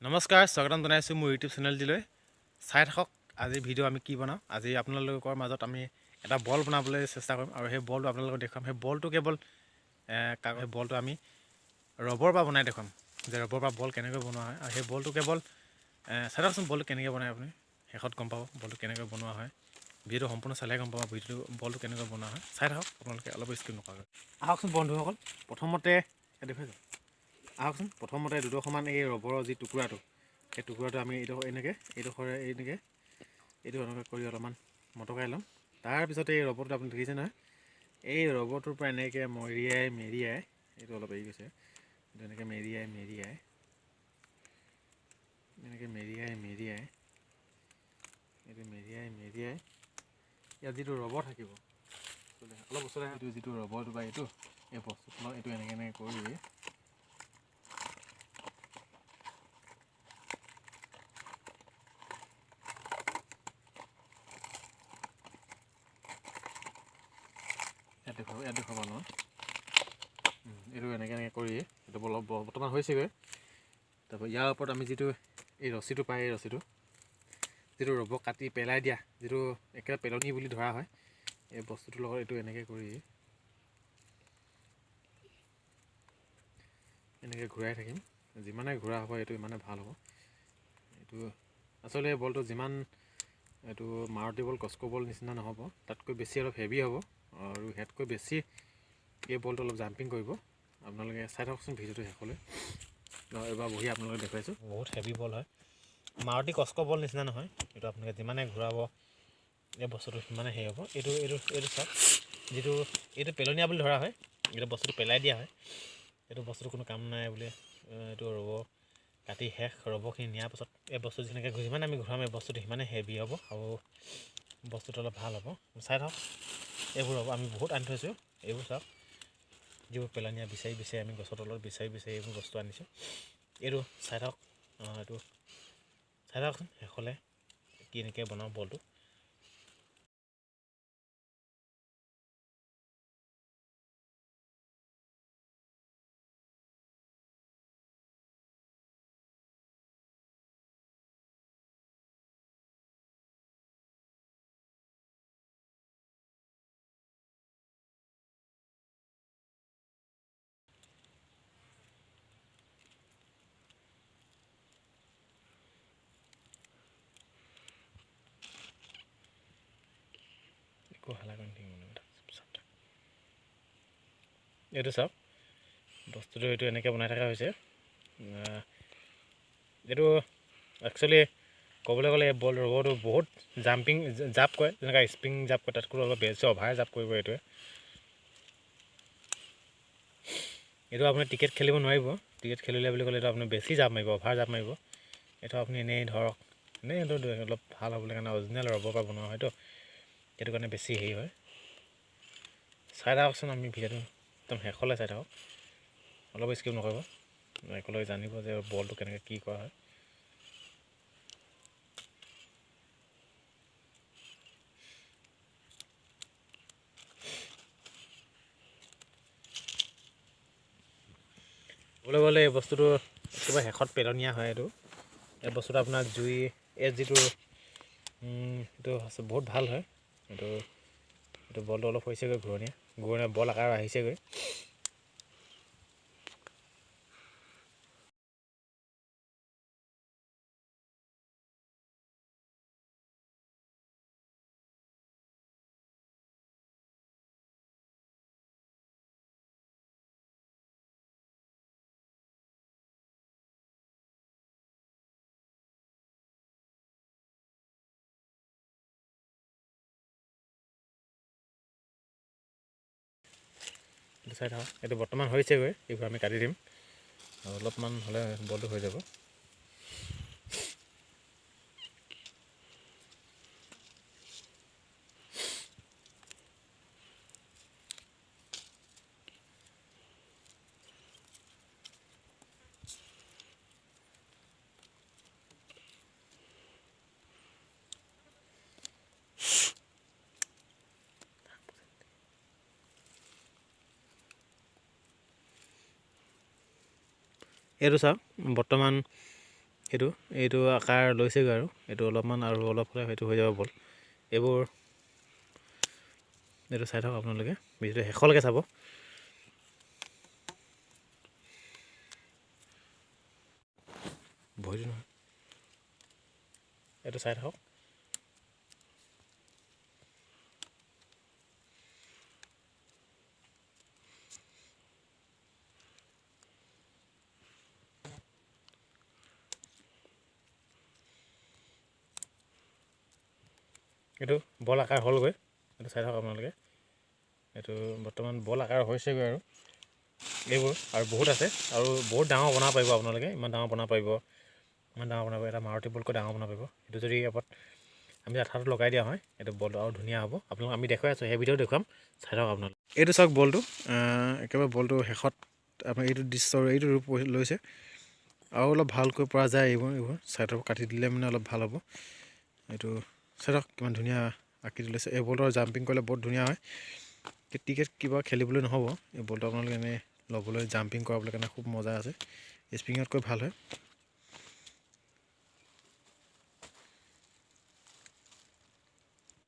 নমস্কাৰ, স্বাগতম জনাইছোঁ মোৰ ইউটিউব চেনেলটিলৈ। চাই থাকক আজি ভিডিঅ' আমি কি বনাওঁ। আজি আপোনালোকৰ মাজত আমি এটা বল বনাবলৈ চেষ্টা কৰিম আৰু সেই বলটো আপোনালোকক দেখুৱাম। সেই বলটো কেৱল সেই বলটো আমি ৰবৰ পৰা বনাই দেখুৱাম যে ৰবৰ পৰা বল কেনেকৈ বনোৱা হয়। আৰু সেই বলটো কেৱল চাই থাকচোন বলটো কেনেকৈ বনায়, আপুনি শেষত গম পাব বলটো কেনেকৈ বনোৱা হয়। ভিডিঅ'টো সম্পূৰ্ণ চালেহে গম পাব ভিডিঅ'টো বলটো কেনেকৈ বনোৱা হয়। চাই থাকক আপোনালোকে, অলপ স্কিপ নকৰাকৈ। আহকচোন বন্ধুসকল, প্ৰথমতে দেখুৱাই যাওক। আহকচোন, প্ৰথমতে দুডোখৰমান এই ৰবৰৰ যি টুকুৰাটো, সেই টুকুৰাটো আমি এইডোখৰ এনেকৈ, এইডোখৰে এনেকৈ, এইটো এনেকৈ কৰি অলপমান মটকাই ল'ম। তাৰপিছতে এই ৰবৰটো আপুনি দেখিছে নহয়, এই ৰবৰটোৰ পৰা এনেকৈ মৰিয়াই মেৰিয়াই, এইটো অলপ এৰি গৈছে, এইটো এনেকৈ মেৰিয়াই মেৰিয়াই, এনেকৈ মেৰিয়াই মেৰিয়াই, এইটো মেৰিয়াই মেৰিয়াই, ইয়াত যিটো ৰবৰ থাকিব অলপ ওচৰতে, এইটো যিটো ৰবৰটো বা এইটো এই বস্তুটো এইটো এনেকৈ এনেকৈ কৰি ইয়াত দেখুৱাব, ইয়াত দেখুৱাব নহয়। এইটো এনেকৈ এনেকৈ কৰি এইটো অলপ বৰ্তমান হৈছেগৈ। তাৰপৰা ইয়াৰ ওপৰত আমি যিটো এই ৰছীটো পায়, এই ৰছীটো যিটো ৰবৰ কাটি পেলাই দিয়া, যিটো একেবাৰে পেলনি বুলি ধৰা হয়, এই বস্তুটোৰ লগত এইটো এনেকৈ কৰি এনেকৈ ঘূৰাই থাকিম। যিমানে ঘূৰা হ'ব এইটো ইমানে ভাল হ'ব। এইটো আচলতে এই বলটো যিমান এইটো মাৰুতি বল, কস্কো বল নিচিনা নহ'ব, তাতকৈ বেছি অলপ হেভি হ'ব আৰু ইয়াতকৈ বেছি এই বলটো অলপ জাম্পিং কৰিব। আপোনালোকে চাই থাককচোন ভিডিঅ'টো শেষলৈ। এবাৰ বহি আপোনালোকে দেখুৱাইছোঁ, বহুত হেভি বল হয়, মাৰুতি কস্কো বল নিচিনা নহয়। এইটো আপোনালোকে যিমানে ঘূৰাব এই বস্তুটো সিমানে হেৰি হ'ব। এইটো এইটো এইটো চাওক, যিটো এইটো পেলনীয়া বুলি ধৰা হয়, এইটো বস্তুটো পেলাই দিয়া হয়, এইটো বস্তুটো কোনো কাম নাই বুলি এইটো ৰ'ব কাটি শেষ ৰবৰখিনি নিয়াৰ পাছত এই বস্তু যেনেকৈ যিমানে আমি ঘূৰাম এই বস্তুটো সিমানে হেভি হ'ব আৰু বস্তুটো অলপ ভাল হ'ব। চাই থাকক, এইবোৰ ৰ'ব আমি বহুত আনি থৈছোঁ। এইবোৰ চাওক, যিবোৰ পেলনীয়া বিচাৰি বিচাৰি আমি গছৰ তলত বিচাৰি বিচাৰি এইবোৰ বস্তু আনিছোঁ। এইটো চাই থাকক, এইটো চাই থাককচোন শেষলৈ কেনেকৈ বনাওঁ বলটো। এইটো চাওক, বস্তুটো এইটো এনেকৈ বনাই থকা হৈছে। এইটো একচুৱেলি ক'বলৈ গ'লে এই বল ৰবৰটো বহুত জাম্পিং জাপ কৰে, যেনেকৈ স্প্ৰিং জাপ কৰে, তাতকৈ অলপ বেছি অভাৰ জাপ কৰিব এইটোৱে। এইটো আপুনি টিকেট খেলিব নোৱাৰিব, টিকেট খেলিলে বুলি ক'লে এইটো আপুনি বেছি জাপ মাৰিব, অভাৰ জাপ মাৰিব। এইটো আপুনি এনেই ধৰক, এনেই এইটো অলপ ভাল হ'বলৈ কাৰণে অৰিজিনেল ৰবৰ পৰা বনোৱা হয়তো, সেইটো কাৰণে বেছি হেৰি হয়। চাই থাককচোন, আমি ভিডিঅ'টো একদম শেষলৈ চাই থাকক, অলপ স্কিপ নকৰিব, একেলগে জানিব যে বলটো কেনেকৈ কি কৰা হয়। ক'বলৈ গ'লে এই বস্তুটো একেবাৰে শেষত পেলনীয়া হয়। এইটো এই বস্তুটো আপোনাৰ জুই এই যিটো এইটো বহুত ভাল হয়। এইটো এইটো বলটো অলপ হৈছেগৈ, ঘূৰণীয়া ঘূৰণীয়া বল আকাৰ আহিছেগৈ। চাই থাকক, এইটো বৰ্তমান হৈছেগৈ, এইবোৰ আমি কাটি দিম আৰু অলপমান হ'লে বলটো হৈ যাব। এইটো চাওক, বৰ্তমান সেইটো এইটো আকাৰ লৈছেগৈ আৰু এইটো অলপমান আৰু অলপ হ'লে সেইটো হৈ যাব বল। এইবোৰ এইটো চাই থাকক আপোনালোকে, ভিডিঅ'টো শেষলৈকে চাব। ভয়টো নহয়, এইটো চাই থাকক। এইটো বল আকাৰ হ'লগৈ, এইটো চাই থাকক আপোনালোকে। এইটো বৰ্তমান বল আকাৰ হৈছেগৈ আৰু এইবোৰ আৰু বহুত আছে আৰু বহুত ডাঙৰ বনাব পাৰিব আপোনালোকে, ইমান ডাঙৰ বনাব পাৰিব, ইমান ডাঙৰ বনাব, এটা মাৰুতি বলকৈ ডাঙৰ বনাব পাৰিব। এইটো যদি ওপৰত আমি আঠাটো লগাই দিয়া হয়, এইটো বলটো আৰু ধুনীয়া হ'ব। আপোনালোক আমি দেখুৱাই আছোঁ, সেই ভিডিঅ' দেখুৱাম, চাই থাকক আপোনালোকে। এইটো চাওক বলটো, একেবাৰে বলটো শেষত আপোনাৰ এইটো দৃশ্য, এইটো ৰূপ লৈছে। আৰু অলপ ভালকৈ পৰা যায়, এইবোৰ ছাইডৰ কাটি দিলে মানে অলপ ভাল হ'ব। এইটো চাই থাকক কিমান ধুনীয়া আকৃতি লৈছে। এই বলটোৰ জাম্পিং কৰিলে বহুত ধুনীয়া হয়। ক্ৰিকেট কিবা খেলিবলৈ নহ'ব এই বলটো, আপোনালোকে এনেই ল'বলৈ জাম্পিং কৰাবলৈ কাৰণে খুব মজা আছে, স্প্ৰিঙতকৈ ভাল হয়।